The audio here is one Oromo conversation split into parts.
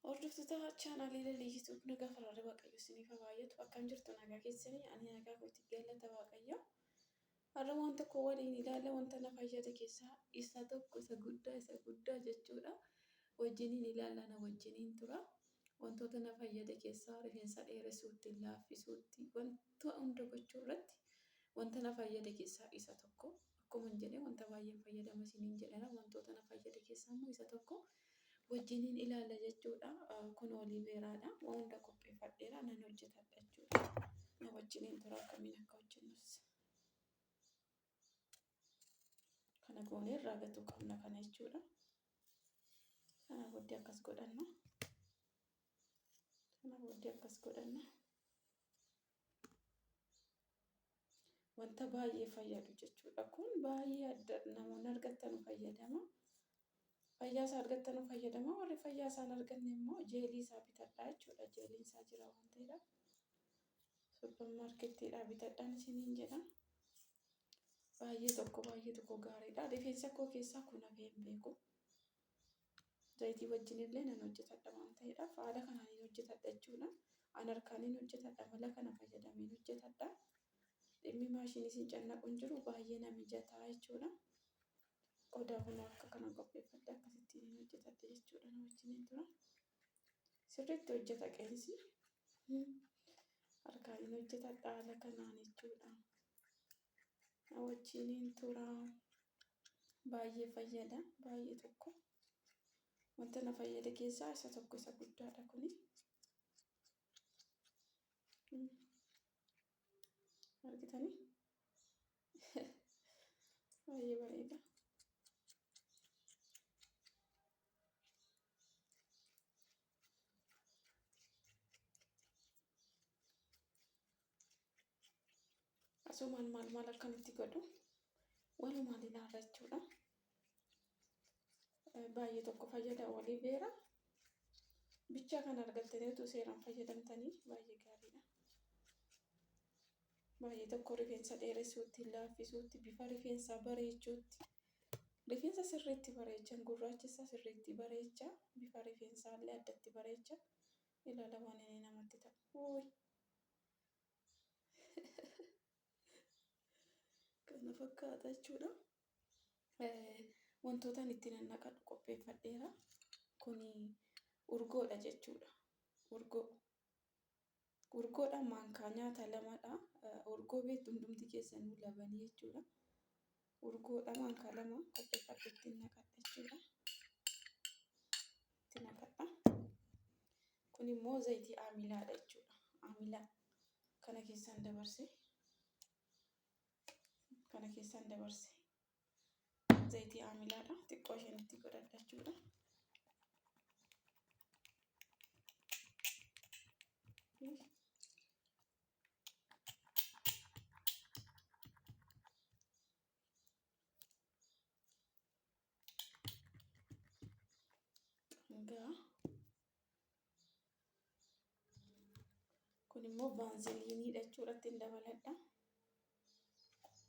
Hordoftoota chaanaalii Laliyyuu nagaa faraarri Waaqayyo isiniif haa baay'atu. Akkam jirtu nagaa keessanii? Ani nagaa kooti, galata Waaqayyo. Har'a waan tokko waliin ilaalla, wanta na fayyade keessaa isa tokko, isa guddaa, isa guddaa jechuudha. Wajjiniin ilaalla, na wajjiniin tura. Wantoota na fayyade keessaa rifeensa dheeressuutti, laaffisuutti, wanta hunda gochuu irratti wanta na fayyade keessaa isa tokko. Akkuma hin jedhe, wanta baay'een fayyadama isiniin jedhera. Wantoota na fayyade keessaa immoo isa tokko wajjiniin ilaalla jechuudha. Kun aloe veraadha. Waan hunda qopheeffadheera, nan hojjetadha jechuudha. Na wajjiniin tura, akkamiin akka hojjennus. Kana goonee irraa gatuu qabna kana jechuudha. Kana booddee akkas godhanna. Kana booddee akkas godhanna. Wanta baay'ee fayyadu jechuudha. Kun baay'ee adda, namoonni argattanu fayyadama. Fayyaa isaa argattanu fayyadama. Warri fayyaa isaa hin arganne immoo jeelii isaa bitadhaa jechuudha. Jeeliin isaa jira waan ta'eedhaaf. Suppermaarkettiidhaa bitadhaan isiniin jedha. Baay'ee tokko, baay'ee tokko gaariidha. Rifeensa koo keessaa kun hafee hin beeku. Zayitii wajjin illee nan hojjetadha waan ta'eedhaaf, haala kanaan hin hojjetadha jechuudha. An harkaan hin hojjetadha, mala kana fayyadameen hojjetadha. Dhimmi maashinii isin cannaqu hin jiru, baay'ee na mijataa jechuudha. Qodaa kun akka kana qopheeffadhe, akkasittiin hin hojjetadha jechuudha. Na wajjiniin tura. Sirriitti hojjeta qeensi. Harkaan hin hojjetadha haala kanaan jechuudha. Na wajjiniin tura. Baay'ee fayyada, baay'ee tokko. Wanta na fayyade keessaa isa tokko, isa guddaadha kuni. Argitanii? Baay'ee bareeda. Asumaan maal maal akkamitti godhu walumaan ilaalla jechuudha. Baay'ee tokko fayyada aloe vera. Bichaa kana argattanii utuu seeraan fayyadamtanii baay'ee gaariidha. Baay'ee tokko rifeensa dheeressuutti, laaffisuutti, bifa rifeensaa bareechuutti. Rifeensa sirriitti bareechan, gurraacha sirriitti bareecha, bifa rifeensaa illee addatti bareecha. Ilaala waan inni namatti ta'u. Uuy! Kana fakkaata jechuudha. Wantoota ani itti nannaqadhu qopheeffadheera. Kuni urgoodha jechuudha. Urgoo. Urgoodha, maankaa nyaata lamadha. Urgoo beektu hundumti keessanuu, labanii jechuudha. Urgoodha, maankaa 2 qopheeffadhe, ittiin naqadha jechuudha. Itti naqadha. Kun immoo zayitii aamilaadha jechuudha. Aamilaa kana keessaan dabarse. Kana keessaan dabarse. Zayitii aamilaadha. Xiqqoo isheen itti godhadha jechuudha. Dhangaa. Kun immoo vaanziliiniidha jechuudha, ittiin dabaladha.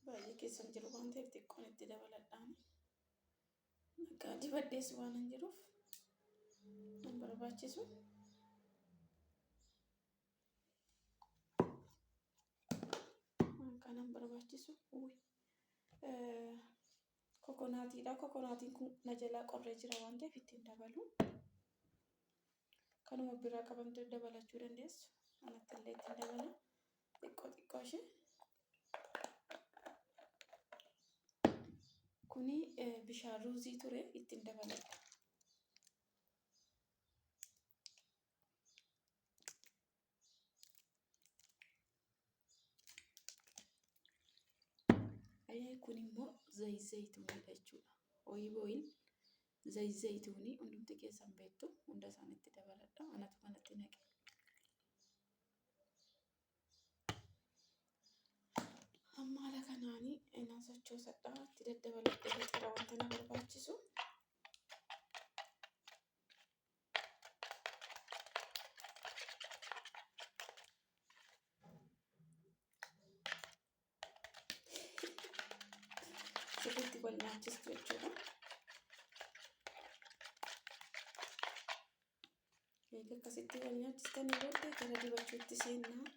Baay'ee keessan jiru waan ta'eef xiqqoon itti dabaladhaan. Nagaa dibadhees waan hin jiruuf hin barbaachisu. Waan kana hin barbaachisu. Coconutiidha. Coconutiin kun na jalaa qorree jira waan ta'eef ittiin dabalu. Kanuma biraa qabamtee dabalachuu dandeessu. Anatti illee ittiin dabala. Xiqqoo xiqqoo ishee. Kuni bishaan ruuzii ture, ittiin dabaladha. Kun immoo zayit zayituuniidha jechuudha. Olive oil, zayit zayituunii hundumti keessan beektu, hunda isaanitti dabaladha. Anatu kanatti naqe. Amma haala kanaanii nan sochoosadha. Itti daddabaladhee fixeera wanta na barbaachisu. Sirriitti wal nyaachistu jechuudha. Egaa akkasitti wal nyaachistanii booddee gara dibachuutti seennaa.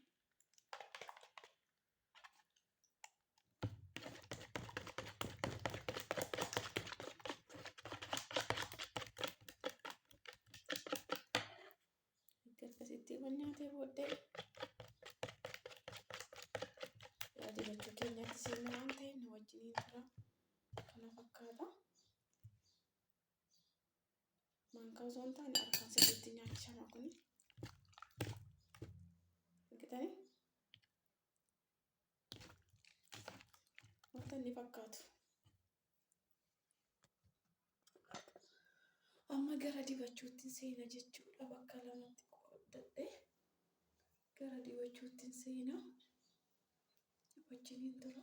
Egaa akkasitti wal nyaatee booddee gara dibachuu keenyaatti seenna waan ta'eef nu wajjiniin tura. Kana fakkaata. Maankaa osoo hin taane harkaan sirriitti nyaachisama kuni. Argitanii? Wanta inni fakkaatu. Amma gara dibachuutti seena jechuudha. Bakka lamatti qooddadhe gara dibachuutti seena. Wajjiniin tura.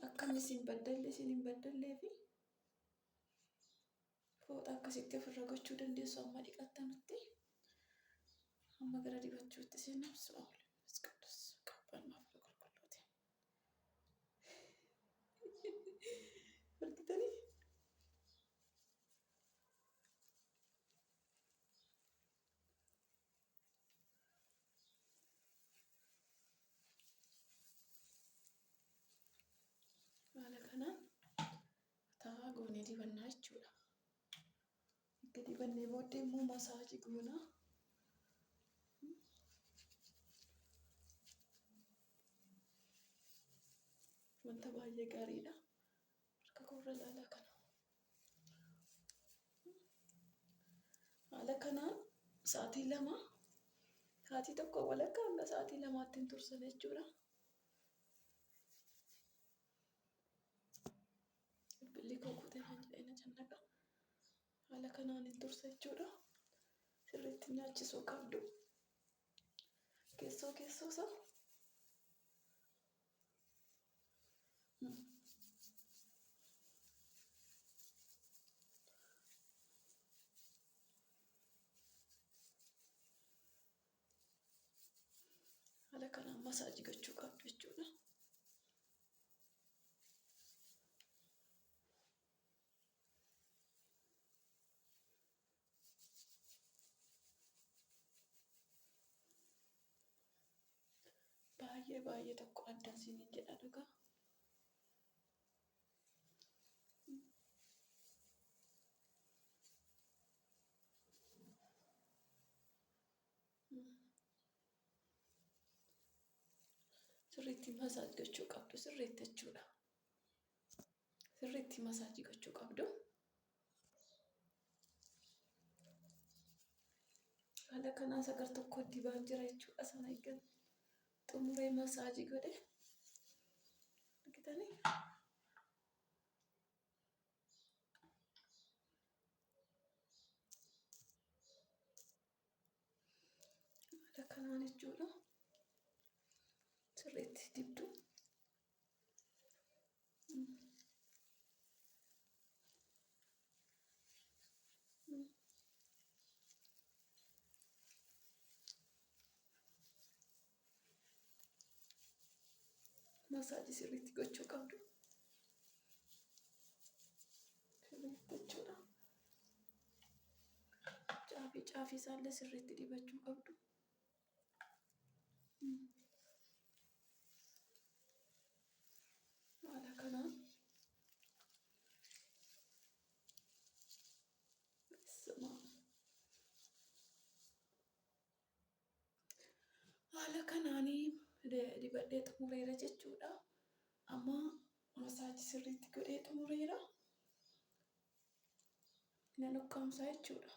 Akka inni isin baddalle isin hin baddallee fi fooxa akkasitti ofirra gochuu dandeessu amma dhiqattanutti. Amma gara dibachuutti seena. Bismillah ቅዱስ ቀባን ማፍረ qulqulluuti. Argitanii? Haala kanaan taa'aa goonee dibannaa jechuudha. Erga dibannee booddee immoo masaajii goona. Wanta baay'ee gaariidha. Harka koorra ilaalaa kana. Haala kanaan sa'aatii 2, sa'aatii 1 walakkaa hanga sa'aatii 2tti hin tursan jechuudha. Bilbilli koo kutee kan jedhee na cannaqa. Haala kanaan hin tursa jechuudha. Sirriitti nyaachisuu qabdu. Keessoo keessoo isaa. Haala kanaan masaajii gochuu qabdu jechuudha. Baay'ee baay'ee tokko adda isiniin jedha dhugaa. Sirriitti masaajii gochuu qabdu sirriitti jechuudha. Sirriitti masaajii gochuu qabdu. Haala kanaan sagar tokko dibaan jira jechuudha. Sana eeggan xumuree masaajii godhe. Argitanii? Haala kanaan jechuudha. Sirriitti dibdu. Masaajii sirriitti gochuu qabdu. Sirriitti jechuudha. Caafii caafii isaallee sirriitti dibachuu qabdu. Haala kanaan. Haala kanaanii dibadhee xumureera jechuudha. Amma masaajii sirriitti godhee xumureera. Nan ukkaamsaa jechuudha.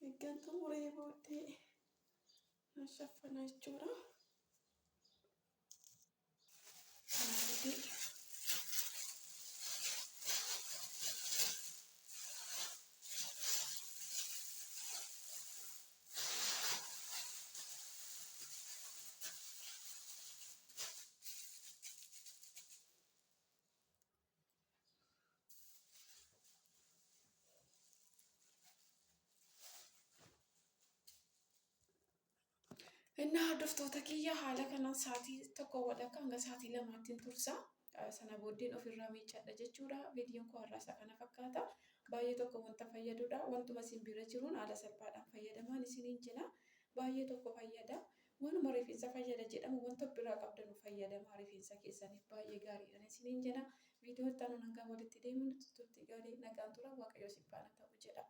Eeggan xumuree booddee nan shaffana jechuudha. Kanaa booddee Innaa hordoftoota kiyya haala kanaan sa'aatii 1 walakkaa hanga sa'aatii 2tti hin tursa. Sana booddeen ofirraa miiccadha jechuudha. Viidiyoon koo har'aa isa kana fakkaata. Baay'ee tokko wanta fayyadudha. Wantuma isin bira jiruun haala salphaadhaan fayyadamaan isiniin jedha. Baay'ee tokko fayyada. Waanuma rifeensa fayyada jedhamu wanta biraa qabdanu fayyadamaa rifeensa keessaniif baay'ee gaariidha isiniin jedha. Viidiyoo itti aanu nagaan walitti deemnu turtii gaarii nagaan tura. Waaqayyo isin faana ta'u jedha.